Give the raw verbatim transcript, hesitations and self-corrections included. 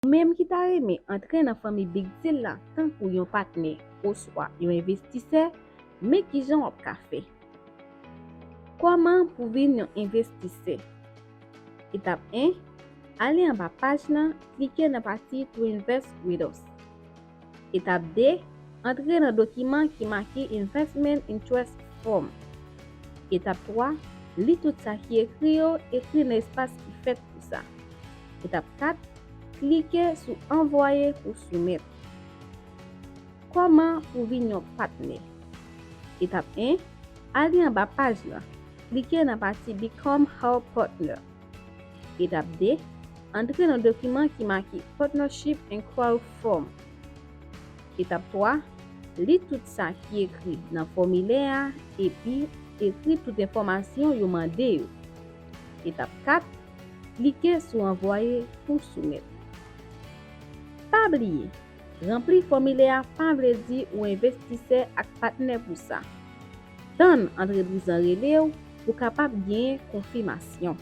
Ou menm ki ta renmen antre nan fanmi Big Deal la tankou yon patnè oswa yon envestisè, men kijan w ap ka fè. Kòman pou vin yon envestisè? Etap en, ale anba paj lan, klike nan pati To Invest With Us. Etap de, antre nan dokiman ki make Investment Interest Form. Etap twa, li tout sa ki ekri yo, ekri nan espas ki fèt pou sa. Etap kat, klike sou Anvwaye pou soumèt. Kòman pou vin yon patnè? Etap en, ale anba paj lan, klike nan pati Become Our Partner. Etap de, antre nan dokiman ki make Partnership Inquiry Form. Etap twa, li tout sa ki ekri nan fòmilè a epi ekri tout enfòmasyon yo mande yo. Etap kat, klike sou Anvwaye pou soumèt. Pa bliye, ranpli fòmilè a pa vle di ou envestisè ak patnè pou sa. Tann antrepriz lan rele w pou w kapab genyen konfimasyon.